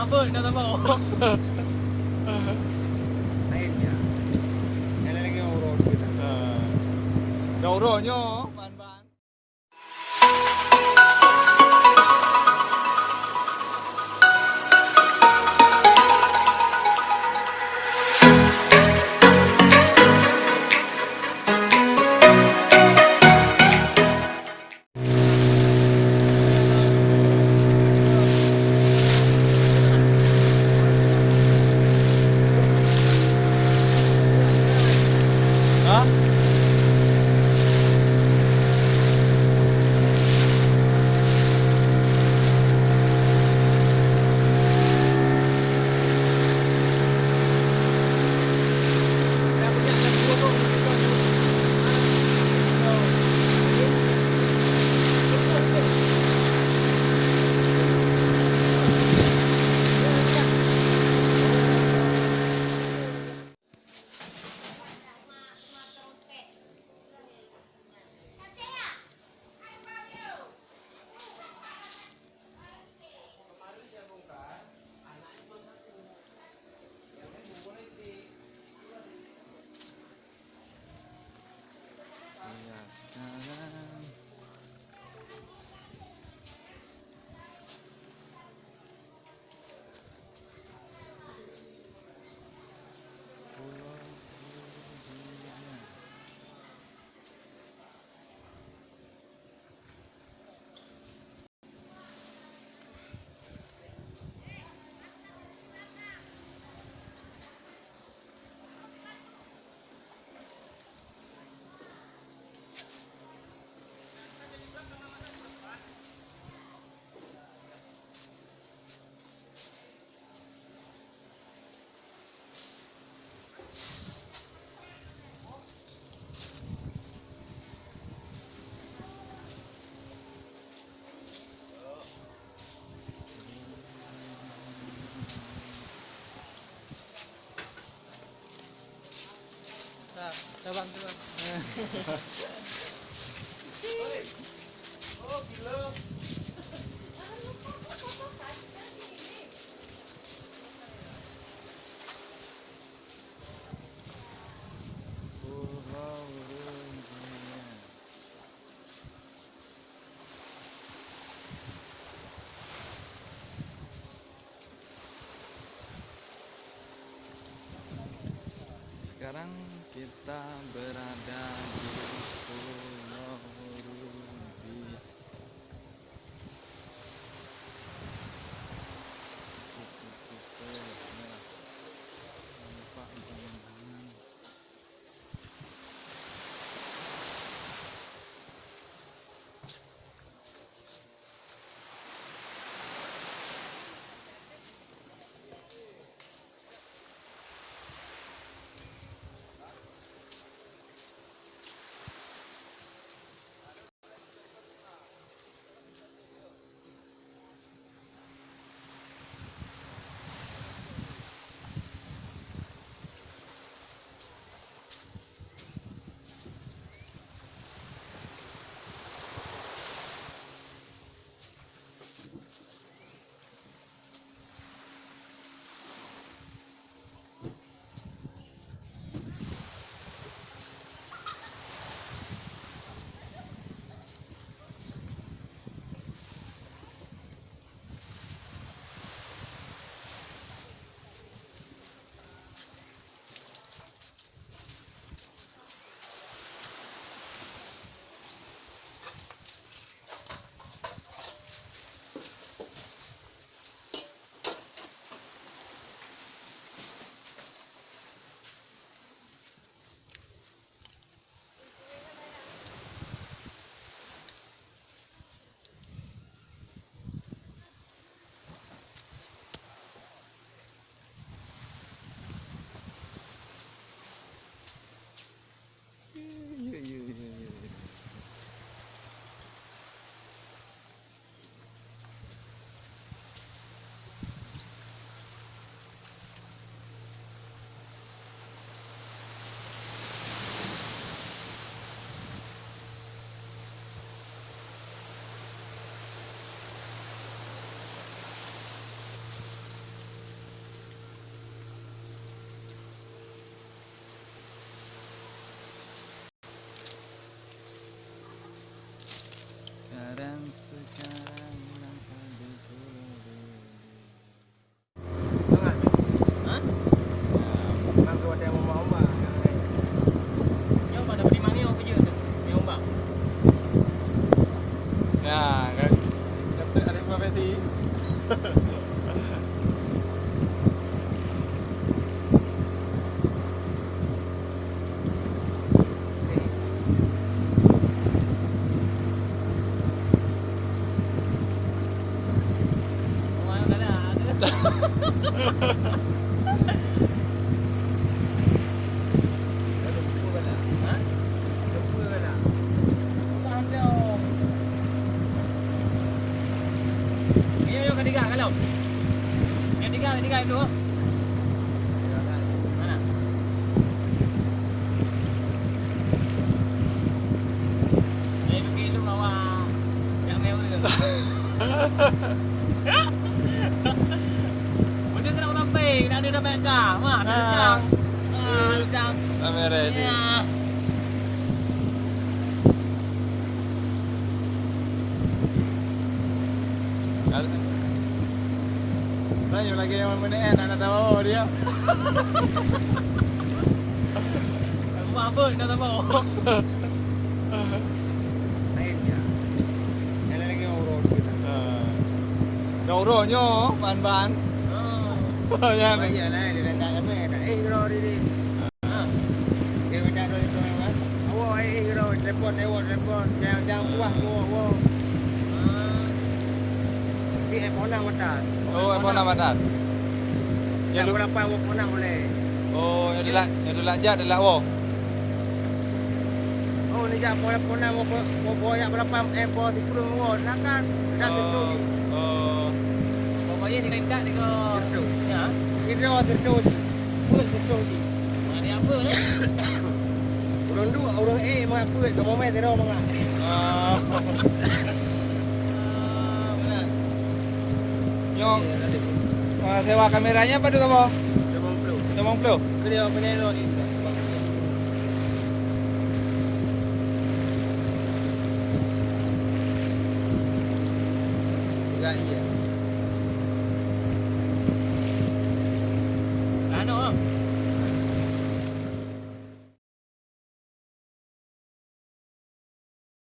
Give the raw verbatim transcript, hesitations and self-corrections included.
Apa nak tambah? Lain ya. Yang lain lagi orang kita. Ha. Dah orang nyo, bahan-bahan. Iya, sekarang. Nah, cabang tu, Bang. Sekarang kita berada di Pulau Rubi. Nampak bangunan. Tiga, tiga itu. Mana? Saya pergi dulu awak yang mewah tu. Udah kena sampai, nak ada dapat kah? Mah, nak Ah. datang. Ah, datang. Nak merah ni. Ya. Tanya lagi yang mana eh, nak tahu dia. Mabuk nak tahu. Lain ya. Yang lagi orang urut kita. Ha. Dah urut nyo, ban-ban. Oh. Ya. Bahaya lah, dia dah tak kena, tak eh, kena diri. Ha. Dia minta duit tu, kan? Awak, eh, eh, kira telepon, telepon, telepon. Jangan, jangan puas, awak, awak. Ah. Tapi eh, phone nama tak? Oh, eh, phone nama tak? Ya, lu- berapa awak phone nama boleh? Oh, ya, dia lak, ya, dia lak jat, dia lak wo. Oh, ni jak phone, phone nama, wo, wo, wo, yak berapa, eh, phone di kurung wo, silakan. Dah Oh, tentu ni. Oh. Pokoknya dia minta dengan Tentu. Ya. Kita tentu ni. Pun tentu ni. Mana apa ni? Urang dua, urang A mangat peuet, kamoe mai tiro mangat. Ah. Ah, benar. Nyoe, Ya, ada. Ah, sewa kameranya apa tu, apa? Lima puluh. Lima puluh? Kerja apa ni, lo ni? Tiga iya.